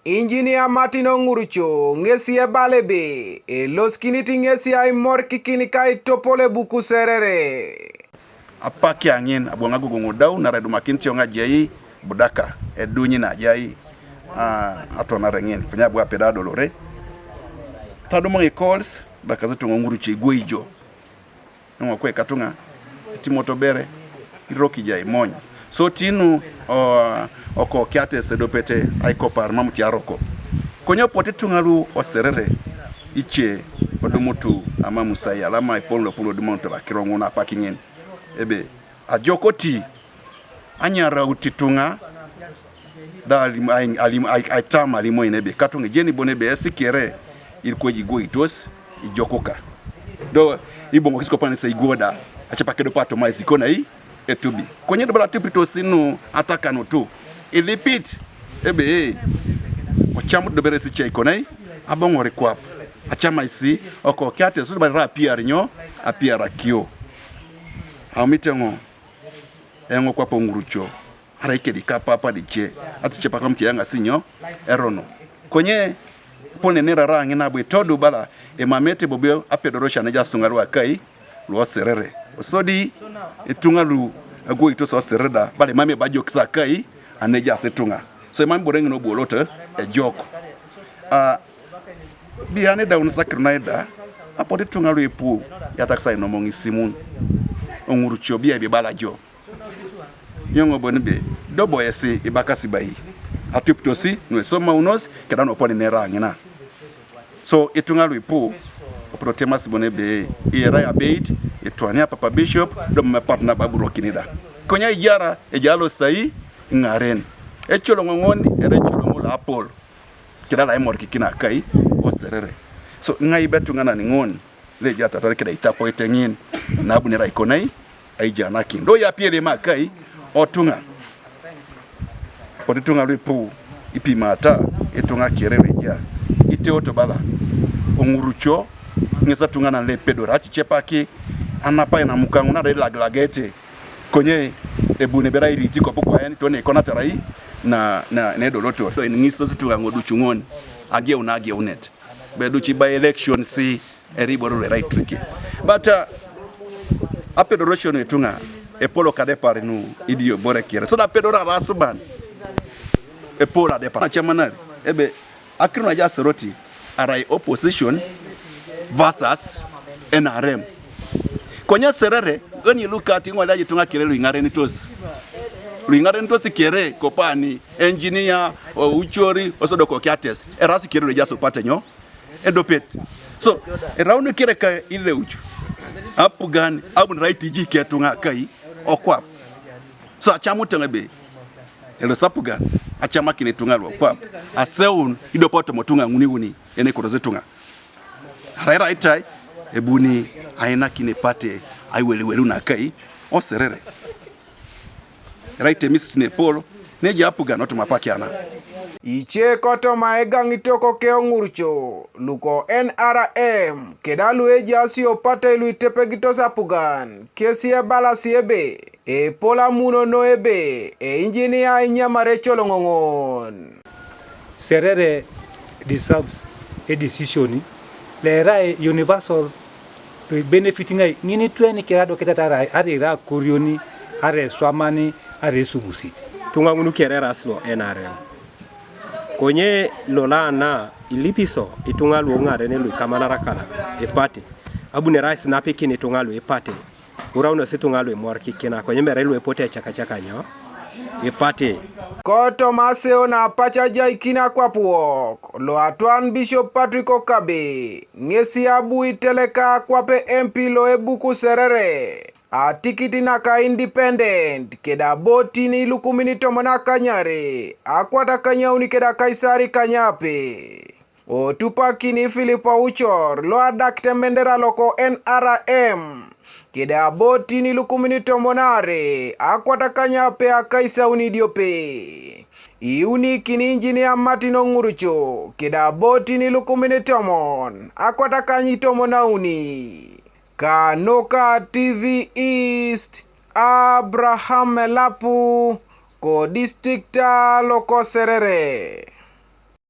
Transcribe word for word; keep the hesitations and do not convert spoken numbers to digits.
Injinia Martin Oŋuruco ŋesi ebala ebe elosikinit ŋesi aimorikikin ka aitopol ebuku Serere. Apak aŋin abu eoŋ agogoŋ odau naarai edumakinit eoŋ ajai budaka eduny na ajai, a, atwanare ŋin konye abu ape da adolore. Tadumuŋ ikols bakasi tuŋa Oŋuruco igwoi jo. Eoŋ kwe katuŋa itimoto bere irok ijai imony. So tinu, o, oko kiates edopete aikopar mam tiaroko. Konye opote ituŋa lu o Serere ice odumutu amamusai alama epol lopol odumutu akiro ŋun apak ŋin. Ebe ajokoti anyaraut ituŋa da alim, ain, alim, ai, aitam alimoin ebe katuŋa ejeni bon ebe esikere ilikoj igwoitos ijokuka. Do iboŋokis kopanisa igwo da acepak edopo atoma isikonai etubi. Konye do bala atupitos nu atakanutu ilipit ebe, ee, ocamut do bere isice ikonai aboŋor kwap acamaisi oko kiates do bala apiar nyo? Apiar akio. Aumit eoŋ, eoŋ kwap Oŋuruco arai kedi kapapa dice aticepak mam tiyaŋasi nyo? Erono. Konye pone nerara ŋina abu itodu bala emamete bobo apedorosio anejaas ituŋa lu akai lu o Serere. Osodi ituŋa lu agwoitos o Serere da bala emamei ebe ajokis akai anejaas ituŋa. So emamei ibore ŋin obuolot ejok. A, bian edaun sakiro naida apotu ituŋa lu ipu yatakis ainomoŋ isimun. Oŋuruco bia ebe bala jo. Yoŋ bon be dobo esi ibakasi bai atupitosi nuesomaunos keda nuoponi nera ŋina. So ituŋa luipu opotu temasi bon ebe iyerai abeit itwania papa bishop do mam epat nabo aburokini da. Konye aijara ejai alosai iŋaren ecoloŋoŋon era ecoloŋo loapol keda laimorikikin akai o Serere. So ŋai be etuŋanan ŋon lo ejatatar keda itapoete ŋin nabunere aikonai aijanakin do yapielem akai otuŋa. Potu ituŋa luipu ipimata ituŋa kere lueja iteoto bala Oŋuruco ŋes etuŋanan loepedor aticepaki anapai namukaŋun ada ilagilagaete. Konye ebuni bera iriti kopu kwaen toni ikonatarai na, na, na edoloto. Ŋisos ituŋa ŋoducu ŋon ageun ageunet beduci by election si eriboro lu erai tricky. But uh, apedorosio nu ituŋa epolo kadepar nu idio bore kere so da apedor ara asuban epolo adepar acamanari ebe akiro naja Soroti arai opposition versus N R M. Konye Serere oni lukati ŋole aji ituŋa kere luiŋarenitos luiŋarenitos kere kopani engineer oucori osodoko kiates erasi kere luejaso pate nyo? Edopet. So erauni kere ka ileuc apugan abun right ji ketuŋa kai okwap. So acamut eoŋ ebe elosi apugan acamakin ituŋa luokwap aseun idopo tomo tuŋa ŋuniuni enekotos ituŋa. Arai eraitai ebuni ainakin epate aiweliwelu nakai oserere. Erai temisit nepol neja apugan otumapakiana. Ice kotoma egaŋitok keoŋurco luko N R M keda luejaas opatei luitepegitos apugan kesi ebalasi ebe epol amunono ebe einjinia inyamare ecoloŋoŋon. Serere deserves a decision lerai universal to benefit ŋai ŋini tweni kere adokitata arai arai ira akorioni arai eswamani arai esubusit. Tuŋa ŋunu kere eras lo N R M konye lolana ilipiso ituŋa luoŋaren luikamanara kala epate abunere aisinapikin ituŋa luepate. Uraunos ituŋa luimorikikina konye mere luepote ecakacaka nyo? Ipati. Kotoma aseo napac ajaikin akwap wok loatwan Bishop Patrick Okabe ŋesi abu iteleka akwap MP loebuku Serere atikit naka Independent keda abotin ilukumin tomon akanyare akwat akanyauni keda akaisari kanyape. Otupakini Philip Aucor loadakit emendera loko N R M kede abotin ilukumin tomon aare akwatakanyape akaisauni idiope. Iunikini Injinia Martin Oŋuruco kede abotin ilukumin tomon akwatakanyitomon auni. Kanuka T V East, Abraham Elapu, kodistrikta loko Serere.